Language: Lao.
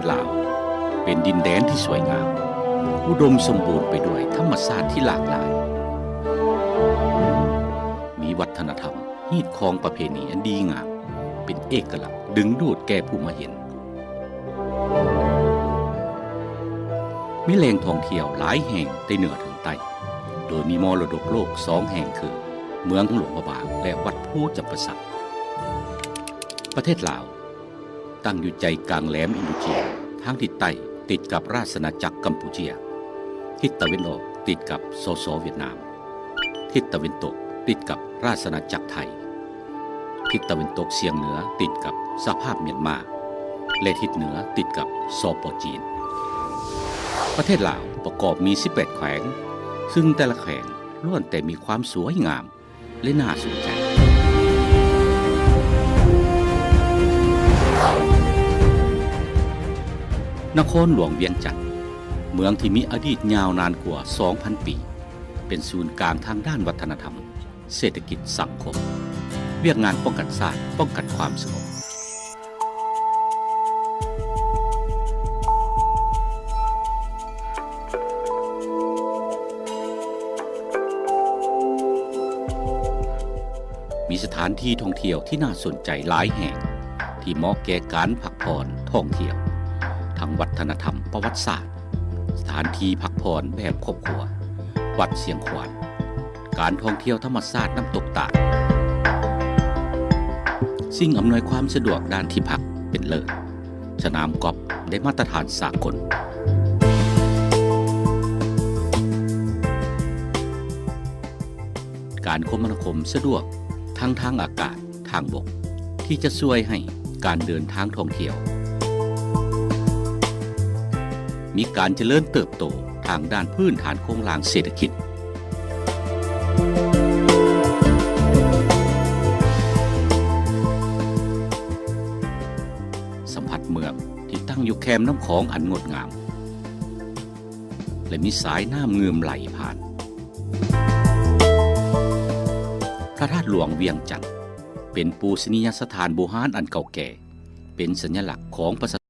ດລາວເປັນດິນແດນທີ່ສວຍງາມ, ອຸດົມສົມບູນໄປດ້ວຍທຳມະຊາດທີ່ຫຼາກຫຼາຍ, ມີວັດທະນະທຳ, ຮີດຄອງປະເພນີອັນດີງາມ, ເປັນເອກະລັກດຶງດູດແກ່ຜູ້ມາເຫັນ. ມີແຫຼ່ງທ່ອງທ່ຽວຫຼາຍແຫ່ງແຕ່ເໜືອເຖິງໃຕ້, ໂດຍມີມໍລະດົກໂລກສອງແຫ່ງຄື ເມືອງຫຼວງພະບາງ ແລະ ວັດພູຈຳປາສັກ. ປະເທດລາວ ຕັ້ງຢູ່ໃຈກາງແຫຼມອິນໂດຈີນ, ທາງທິດໃຕ້ຕິດກັບລາຊະອານາຈັກກຳປູເຈຍ, ທິດຕາເວັນອອກຕິດກັບ ສສ ຫວຽດນາມ, ທິດຕາເວັນຕົກຕິດກັບລາຊະອານາຈັກໄທ, ທິດຕາເວັນຕົກສຽງເໜືອຕິດກັບສະຫະພາບມຽນມາ ແລະ ທິດເໜືອຕິດກັບ ສປ ຈີນ. ປະເທດລາວປະກອບມີສິບແປດແຂວງ, ຊຶ່ງແຕ່ລະແຂວງລ້ວນແຕ່ມີຄວາມສວຍງາມ ແລະ ໜ້າສົນໃຈ. ນະຄອນຫຼວງວຽງຈັນ, ເມືອງທີ່ມີອະດີດຍາວນານກວ່າສອງພັນປີ, ເປັນສູນກາງທາງດ້ານວັດທະນະທຳ, ເສດຖະກິດ, ສັງຄົມ, ວຽກງານປ້ອງກັນຊາດ, ປ້ອງກັນຄວາມສະຫງົບ. ມີສະຖານທີ່ທ່ອງທ່ຽວທີ່ໜ້າສົນໃຈຫຼາຍແຫ່ງ ທີ່ເໝາະແກ່ການພັກຜ່ອນທ່ອງທ່ຽວ, ທັງວັດທະນະທຳ, ປະຫວັດສາດ, ສະຖານທີ່ພັກຜ່ອນແບບຄອບຄົວ, ວັດຊຽງຂວານ, ການທ່ອງທ່ຽວທຳມະຊາດນ້ຳຕົກຕາດ, ສິ່ງອຳນວຍຄວາມສະດວກດ້ານທີ່ພັກເປັນເລີດ, ສະໜາມກອບໄດ້ມາດຕະຖານສາກົນ, ການຄົມມະນາຄົມສະດວກທັງທາງອາກາດ, ທາງບົກ ທີ່ຈະຊ່ວຍໃຫ້ການເດີນທາງທ່ອງທ່ຽວມີການຈະເລີນເຕີບໂຕທາງດ້ານພື້ນຖານໂຄງລ່າງເສດຖະກິດ. ສຳຜັດເມືອງທີ່ຕັ້ງຢູ່ແຄມນ້ຳຂອງອັນງົດງາມ ແລະ ມີສາຍນ້ຳງື່ມໄຫຼຜ່ານ. ພະທາດຫຼວງວຽງຈັນ ເປັນປູຊະນີຍະສະຖານບູຮານອັນເກົ່າແກ່, ເປັນສັນຍະລັກຂອງປະຊາ